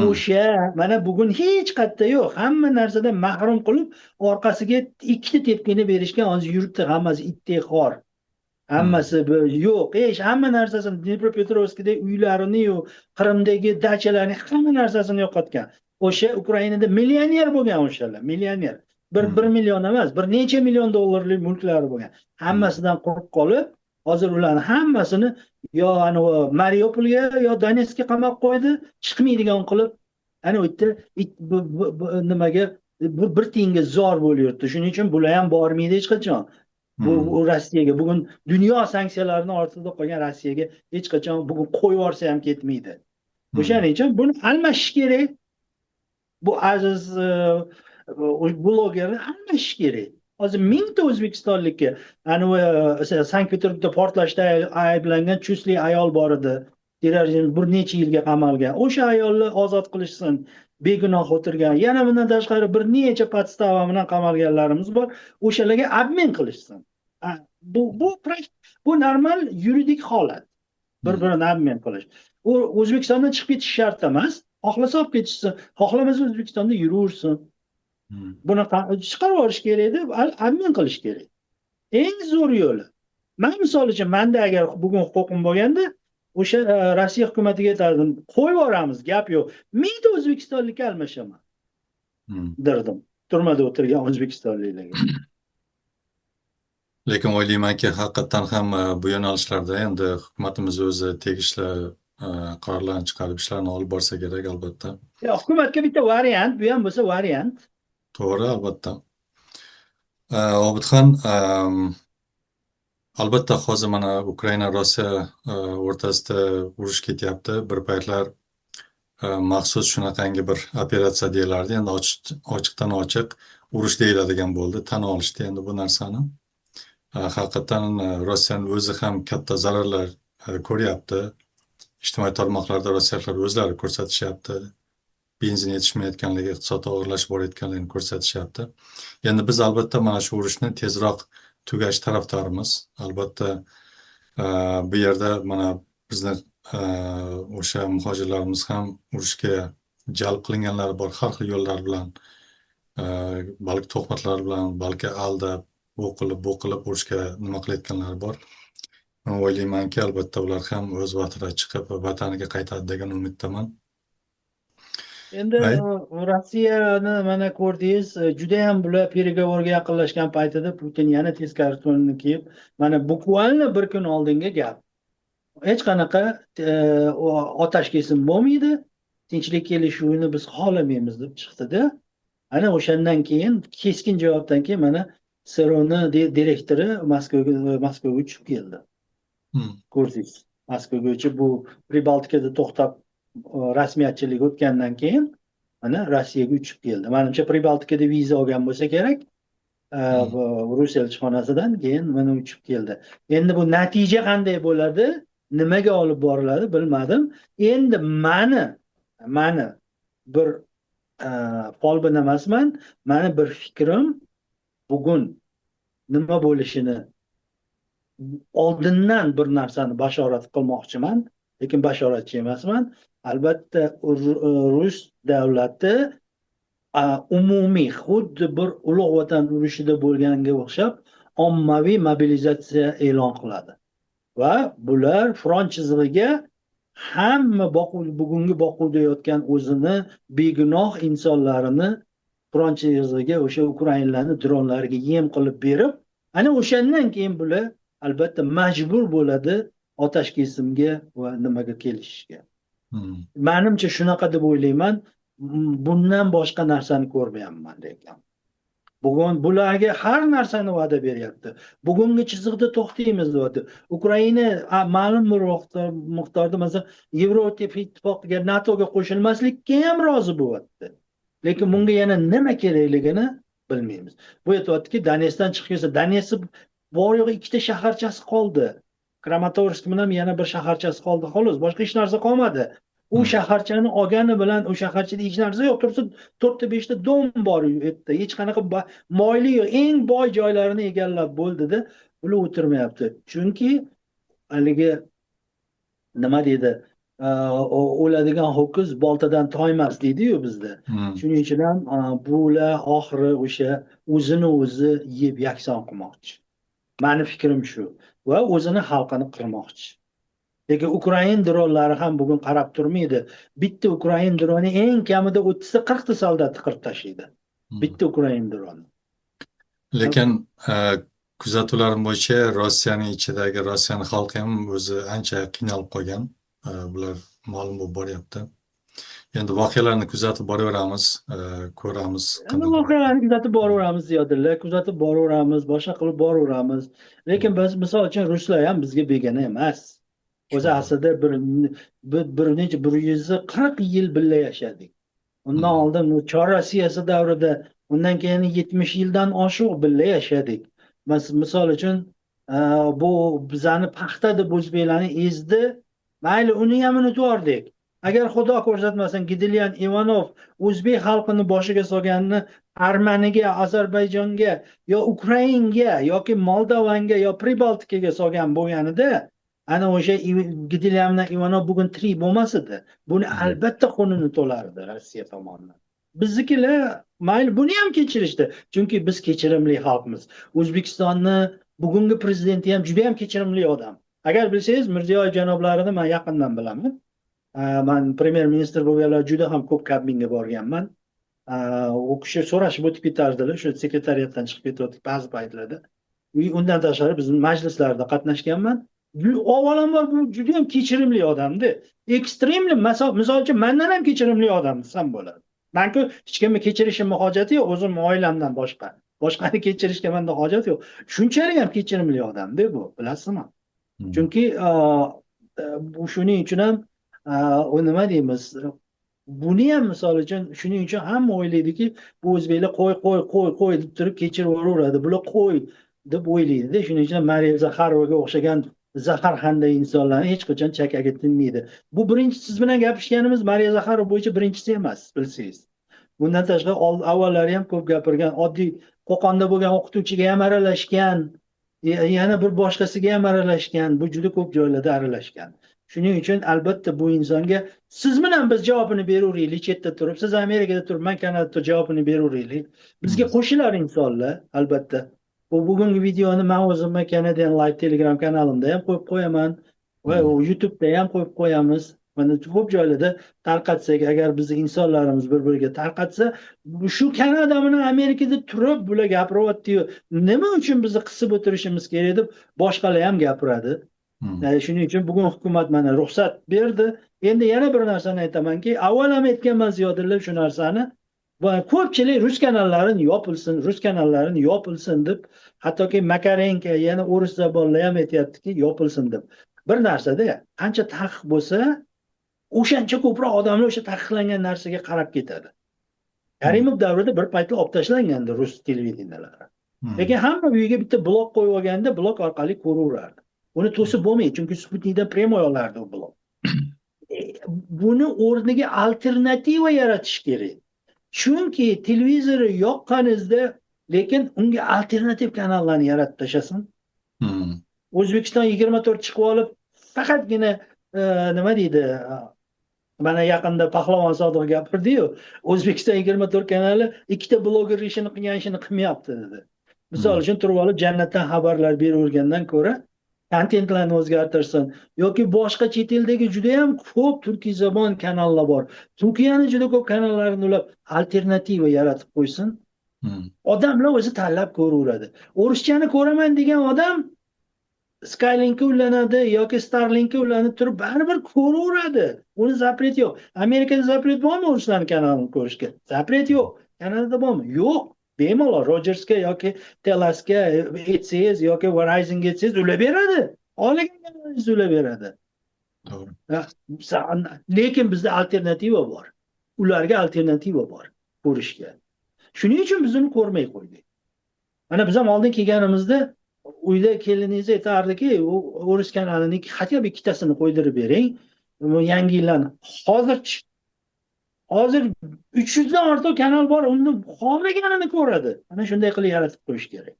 O'sha mana bugun hech qayerda yo'q. Hamma narsadan mahrum qilib, orqasiga ikkita tepkini berishgan, hozir yuribdi hammasi itdek xor. Hammasi yo'q, hech hamma narsasini Dnipropetrovskdagi uylarini yo'q, Qrimdagi dachalarni hamma narsasini yo'qotgan. O'sha Ukrainada millioner bo'lgan o'shalar, millioner. Bir million emas, bir necha million dollarlik mulklari bo'lgan. Hammasidan quruq qolib, hozir ularni hammasini yo anavi Mariupolga, yo Donetskka qamab qo'ydi, chiqmaydigan qilib, ana u yerda nimaga bir tiyinga zor bo'lib yuribdi. Shuning uchun bular ham bormaydi hech qachon. Bu Rossiyaga bugun dunyo sanksiyalarini ortida qolgan Rossiyaga hech qachon bugun qo'yib yuborsa ham ketmaydi. O'shaning uchun buni almashish kerak. Bu aziz blogerni almashish kerak. Hozir mingta o'zbekistonlikka anavi Sankt-Peterburgda portlashda ayblangan chustli ayol bor edi. Terrorizm bir necha yilga qamalgan. O'sha ayolni ozod qilishsin. Begunoh o'tirgan. Yana bundan tashqari bir necha подстава bilan qamalganlarimiz bor. O'shalarga обмен qilishsin. Bu normal yuridik holat. Bir-birini обмен qilish. U O'zbekistondan chiqib ketish shart emas. Xohlasa olib ketishsin, xohlamasa O'zbekistonda yuraversin. Buni chiqarib yuborish kerak deb обмен qilish kerak. Eng zo'r yo'li. Men misol uchun menda agar bugun huquqim bo'lganda o'sha Rossiya hukumatiga aytardim, qo'yib yuboramiz, gap yo'q. Mingta o'zbekistonlikka almashaman. Derdim. Turmada o'tirgan o'zbekistonliklarga. Lekin o'ylaymanki, haqiqatdan ham bu yo'nalishlarda endi hukumatimiz o'zi tegishli qarorlarni chiqarib ishlarni olib borsa kerak albatta. Ya, hukumatga bitta variant, bu ham bo'lsa variant. To'g'ri, albatta. Obidxon, albatta hozir mana Ukraina Rossiya o'rtasida urush ketyapti. Bir paytlar maxsus shunaqangi bir operatsiya deyilardi. Endi ochiqdan ochiq urush deyiladigan bo'ldi. Tan olishdi endi bu narsani. Haqiqatdan Rossiyani o'zi ham katta zararlar ko'ryapti. Ijtimoiy tarmoqlarda rossiyaliklar o'zlari ko'rsatishyapti. Benzin yetishmayotganligi, iqtisod og'irlashib borayotganligini ko'rsatishyapti. Endi biz albatta mana shu urushni tezroq tugash tarafdorimiz. Albatta bu yerda mana bizni o'sha muhojirlarimiz ham urushga jalb qilinganlar bor har xil yo'llar bilan, balki tuhmatlar bilan, balki aldab, bu qilib, bu qilib urushga nima qilayotganlar bor. Men o'ylaymanki, albatta ular ham o'z vaqtida chiqib vataniga qaytadi degan umiddaman. Endi Rossiyani mana ko'rdingiz, judayam bular переговор ga yaqinlashgan paytida Putin yana teskari to'nini kiyib, mana буквально bir kun oldingi gap. Hech qanaqa otash kesim bo'lmaydi, tinchlik kelishuvini biz xohlamaymiz deb chiqdi-da. Ana o'shandan keyin keskin javobdan keyin mana СРОni direktori Moskvaga uchib keldi. Ko'rdingiz. Moskvaga uchib bu Pribaltikada to'xtab rasmiyatchilik o'tgandan keyin mana Rossiyaga uchib keldi. Manimcha Pribaltikada viza olgan bo'lsa kerak. Bu rus elchixonasidan keyin mana uchib keldi. Endi bu natija qanday bo'ladi, nimaga olib boriladi bilmadim. Endi mani bir folbin emasman, mani bir fikrim bugun nima bo'lishini oldindan bir narsani bashorat qilmoqchiman, lekin bashoratchi emasman. Albatta rus davlati umumiy xuddi bir Ulug' Vatan urushida bo'lganga o'xshab ommaviy mobilizatsiya e'lon qiladi. Va bular front chizig'iga hamma bugungi boquvda yotgan o'zini begunoh insonlarini front chizig'iga o'sha ukrainlarni dronlariga yem qilib berib, ana o'shandan keyin bular albatta majbur bo'ladi otash kesimga va nimaga kelishishga. Manimcha shunaqa deb o'ylayman. Bundan boshqa narsani ko'rmayapman lekin. Bugun bularga har narsani va'da beryapti. Bugungi chiziqda to'xtaymiz deyapti. Ukraina ma'lum bir miqdorda masalan Yevropa ittifoqiga, NATOga qo'shilmaslikka ham rozi bo'lyapti. Lekin bunga yana nima kerakligini bilmaymiz. Bu aytyaptiki, Donetskdan chiqib kelsa, Donetsk bor yo'g'i ikkita shaharchasi qoldi. Kramatorsk bilan yana bir shaharchasi qoldi xolos, boshqa hech narsa qolmadi. U shaharchani olgani bilan u shaharchada hech narsa yo'q, tursa 4ta 5ta dom bor u yerda. Hech qanaqa boylik yo'q. Eng boy joylarini egallab bo'ldida, ular o'tirmayapti. Chunki haligi nima deydi? O'ladigan ho'kiz boltadan toymas deydi-yu bizda. Shuning uchun ham bular oxiri o'sha o'zini o'zi yeb yakson qilmoqchi. Mani fikrim shu va o'zini xalqini qirmoqchi. Lekin ukrain dronlari ham bugun qarab turmaydi. Bitta ukrain droni eng kamida 30 ta 40 ta soldatni qirib tashlaydi. Bitta ukrain droni. Lekin kuzatuvlarim bo'yicha Rossiyaning ichidagi Rossiyani xalqi ham o'zi ancha qiynalib qolgan. Bular ma'lum bo'lib boryapti. Endi voqealarni kuzatib boraveramiz, ko'ramiz Endi qanday. voqealarni kuzatib boraveramiz, Ziyodilla, kuzatib boraveramiz, boshqa qilib boraveramiz. Lekin biz, misol uchun, ruslar ham bizga begona emas. O'zi aslida bir necha 140 yil birga yashadik. Undan oldin Chor Rossiyasi davrida, undan keyin 70 yildan oshiq birga yashadik. Misol uchun, bu bizani paxta deb o'zbeklarni ezdi. Mayli, uni ham unutib yubordik. Agar Xudo ko'rsatmasin, Gdilyan Ivanov o'zbek xalqini boshiga solganini Armaniga, Ozarbayjonga yo Ukrainga yoki Moldovanga yo Pribaltikaga solgan bo'lganida, ana o'sha Gdilyan bilan Ivanov bugun tirik bo'lmas edi. Buni albatta xunini to'lardi Rossiya tomonidan. Biznikilar mayli, buni ham kechirishdi. Chunki biz kechirimli xalqmiz. O'zbekistonni bugungi prezidenti ham juda ham kechirimli odam. Agar bilsangiz, Mirziyoyev janoblarini men yaqindan bilaman. Man premyer ministr bo'lganlar juda ham ko'p Kabminga borganman. U kishi so'rashib o'tib ketardilar, shu sekretariatdan chiqib ketayotgan ba'zi paytlarda. Undan tashqari biz majlislarda qatnashganman. Avvalambor bu juda ham kechirimli odamda. Ekstremli, misol uchun, mandan ham kechirimli odam desam bo'ladi. Manku hech kimni kechirishimni hojati yo'q, o'zim oilamdan boshqa. Boshqani kechirishga menda hojat yo'q. Shunchalik ham kechirimli odamda bu, bilasizmi? Chunki bu shuning uchun ham u nima deymiz, buni ham misol uchun, shuning uchun hamma o'ylaydiki, bu o'zbeklar qo'y, qo'y, qo'y, qo'y deb turib kechirib yuboraveradi. Bular qo'y deb o'ylaydida. Shuning uchun Mariya Zaxarovaga o'xshagan zaharxanda insonlarni hech qachon chakaga tinmaydi. Bu birinchi siz bilan gapishganimiz Mariya Zaxarova bo'yicha birinchisi emas, bilsangiz. Bundan tashqari avvallari ham ko'p gapirgan, oddiy Qo'qonda bo'lgan o'qituvchiga ham aralashgan, yana bir boshqasiga ham aralashgan, bu juda ko'p joylarda aralashgan. Shuning uchun albatta bu insonga siz bilan biz javobini beraveraylik chetda turib, siz Amerikada turib, man Kanadada turib javobini beraveraylik. Bizga qo'shilar insonlar albatta. Bu bugungi videoni man o'zimni Canadian Live Telegram kanalimda ham qo'yib qo'yaman va YouTube'da ham qo'yib qo'yamiz. Mana ko'p joylarda tarqatsak, agar bizni insonlarimiz bir-biriga tarqatsa, shu Kanada bilan Amerikada turib bular gapiryapti-yu, nima uchun bizni qisib o'tirishimiz kerak deb boshqalar ham gapiradi. Shuning uchun bugun hukumat mana ruxsat berdi. Endi yana bir narsani aytamanki, avval ham aytganman, Ziyodilla, shu narsani. Va ko'pchilik rus kanallarini yopilsin, rus kanallarini yopilsin deb, hattoki Makarenko, yana o'ris zabonlar ham aytyaptiki, yopilsin deb. Bir narsada qancha taqiq bo'lsa, o'shancha ko'proq odamlar o'sha taqiqlangan narsaga qarab ketadi. Karimov davrida bir paytlar olib tashlangandi rus televideniyalari. Lekin hamma uyiga bitta blok qo'yib olganda, blok orqali ko'raverardi. Uni to'sib bo'lmaydi, chunki Sputnikdan прямой olardi u blok. Buni o'rniga alternativa yaratish kerak. Chunki televizorni yoqqaningizda, lekin unga alternativ kanallarni yaratib tashlasin. O'zbekiston 24 chiqib olib, faqatgina nima deydi, mana yaqinda Pahlavon Sodiq gapirdi-yu, O'zbekiston 24 kanali ikkita bloger ishini qilgan ishini qilmayapti dedi. Misol uchun, turib olib jannatdan xabarlar beravergandan ko'ra kontentlarni o'zgartirsin yoki boshqa chet eldagi juda ham ko'p turkiy zabon kanallar bor. Turkiyani juda ko'p kanallarini ulab alternativa yaratib qo'ysin. Odamlar o'zi tanlab ko'raveradi. O'rischani ko'raman degan odam Skylinkka ulanadi yoki Starlinkka ulanib turib baribir ko'raveradi. Uni запрет yo'q. Amerikada запрет bormi o'rislarning kanalini ko'rishga? Запрет yo'q. Kanadada bormi? Yo'q. Bemalol Rogersga yoki Telusga aytsangiz yoki Verizonga aytsangiz ulab beradi. Xohlagan kanalingizni ulab beradi. To'g'ri. Lekin bizda alternativa bor. Ularga alternativa bor ko'rishga. Shuning uchun biz uni ko'rmay qo'ydik. Mana biz ham oldin kelganimizda uyda keliningiz aytardiki, u o'ris kanalini хотя бы ikkitasini qo'ydirib bering. Bu yangi yillarni. Hozirchi hozir 300 dan ortiq kanal bor, uni xohlaganini ko'radi. Mana shunday qilib yaratib qo'yish kerak.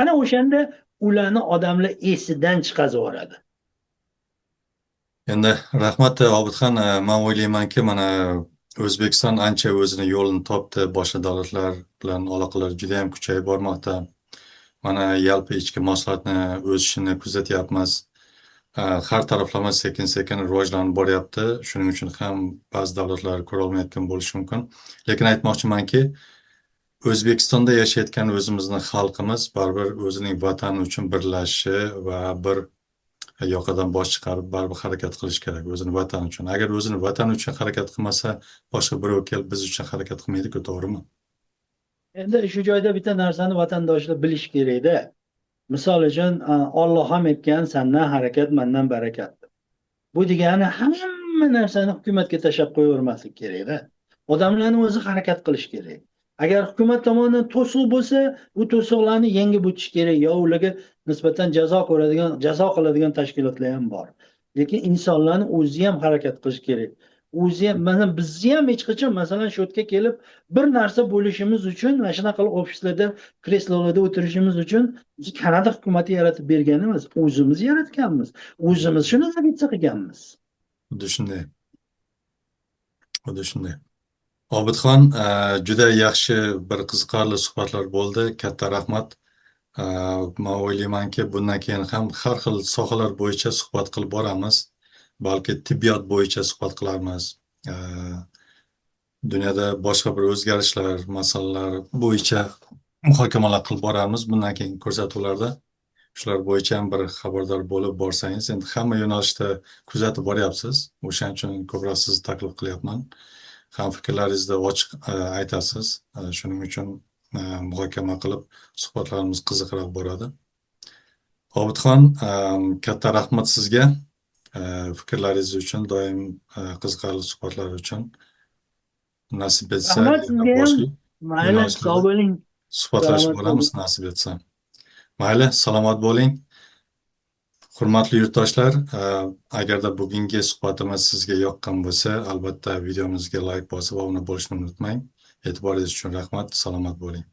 Ana o'shanda ularni odamlar esidan chiqazib yuboradi. Endi rahmat, Obidxon, man o'ylaymanki, mana O'zbekiston ancha o'zini yo'lini topdi, boshqa davlatlar bilan aloqalar juda ham kuchayib bormoqda. Mana yalpi ichki mahsulotni o'sishini kuzatyapmiz. Har taraflama sekin-sekin rivojlanib boryapti. Shuning uchun ham ba'zi davlatlar ko'ra olmayotgan bo'lishi mumkin. Lekin aytmoqchimanki, O'zbekistonda yashayotgan o'zimizni xalqimiz baribir o'zining vatani uchun birlashishi va bir yoqadan bosh chiqarib baribir harakat qilish kerak o'zini vatani uchun. Agar o'zini vatani uchun harakat qilmasa, boshqa birov kelib biz uchun harakat qilmaydi-ku, to'g'rimi? Endi shu joyda bitta narsani vatandoshlar bilish kerakda. Misol uchun, Olloh ham aytgan, sandan harakat, mandan barakat deb. Bu degani hamma narsani hukumatga tashlab qo'yavermaslik kerakda. Odamlarni o'zi harakat qilish kerak. Agar hukumat tomonidan to'siq bo'lsa, u to'siqlarni yengib o'tish kerak, yo ularga nisbatan jazo ko'radigan, jazo qiladigan tashkilotlar ham bor. Lekin insonlarni o'zi ham harakat qilish kerak. O'zi ham, mana bizni ham hech qachon, masalan, shu yerga kelib bir narsa bo'lishimiz uchun, mana shunaqa qilib ofislarda, kreslolarda o'tirishimiz uchun bizni Kanada hukumati yaratib bergan emas, o'zimiz yaratganmiz. O'zimiz shuni добиться qilganmiz. Xuddi shunday. Xuddi shunday. Obidxon, juda yaxshi bir qiziqarli suhbatlar bo'ldi. Katta rahmat. Man o'ylaymanki, bundan keyin ham har xil sohalar bo'yicha suhbat qilib boramiz. Balki tibbiyot bo'yicha suhbat qilarmiz. Dunyoda boshqa bir o'zgarishlar, masalalar bo'yicha muhokamalar qilib boramiz bundan keyingi ko'rsatuvlarda. Shular bo'yicha ham bir xabardor bo'lib borsangiz, endi hamma yo'nalishda kuzatib boryapsiz. O'shaning uchun ko'proq sizni taklif qilyapman. Ham fikrlaringizni ochiq aytasiz. Shuning uchun muhokama qilib suhbatlarimiz qiziqroq boradi. Obidxon, katta rahmat sizga. Fikrlaringiz uchun, doim qiziqarli suhbatlar uchun. Nasib etsa, Rahmat yana sizga ham. boshqa Mayli, yo'nalishlarda sog' bo'ling. suhbatlashib Salomat boramiz bo'ling. Nasib etsa. Mayli, salomat bo'ling. Hurmatli yurtdoshlar, agarda bugungi suhbatimiz sizga yoqqan bo'lsa, albatta videomizga layk bosib, obuna bo'lishni unutmang. E'tiboringiz uchun rahmat, salomat bo'ling.